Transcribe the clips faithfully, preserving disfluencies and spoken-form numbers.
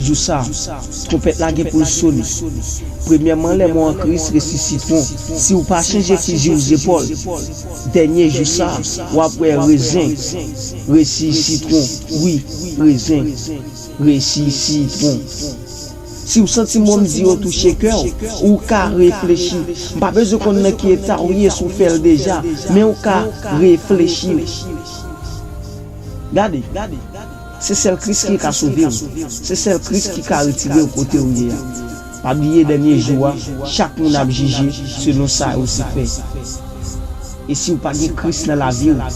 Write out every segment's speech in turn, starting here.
Jou sa a, twonpèt la gen pou l sone. Premyèman, lè mò an Kris resisitwon. Si w pa chanje fizi w zepòl, dènye jou sa a, w ap wè rezen resisitwon. Wi, rezen resisitwon. Si w santi mo m di yo touche kè w, ou ka reflechi. M pa bezwen konn nan ki eta w ye, si w fè l deja, men w ka reflechi. Gade, se sèl Kris ki ka sove w. Se sèl Kris ki ka retire w kote w ye a. Pa bliye dènye jou a, chak moun ap jije selon sa yo te fè. E si w pa gen Kris nan lavi w,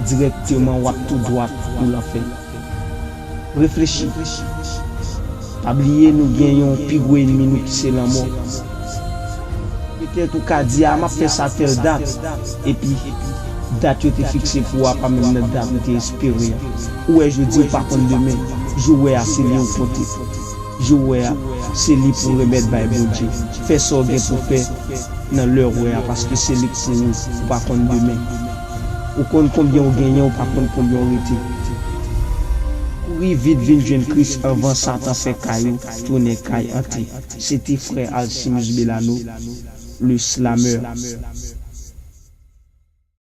dirèkteman w ap tou dwat pou lanfè. Reflechi. Pa bliye nou gen yon pi gwo ènmi nou ki se lanmò. Petèt ou ka di a, m ap fè sa tèl dat, epi dat yo te fikse pou w a pa menm nan dat ou te espere a. Ou wè jodi ou pa konn demen, jou w wè a se li ou konte. Jou w wè a se li pou remèt bay Bondye. Fè sa w gen pou fè nan lè w wè a, paske se li k pou ou, ou pa konn demen. Ou konn konbyen w genyen, ou pa konn konbyen w rete. Kouri vit vin jwenn Kris anvan Satan fè kay ou tounen kay ante. Se te frè Alcimus Belano, le slameur.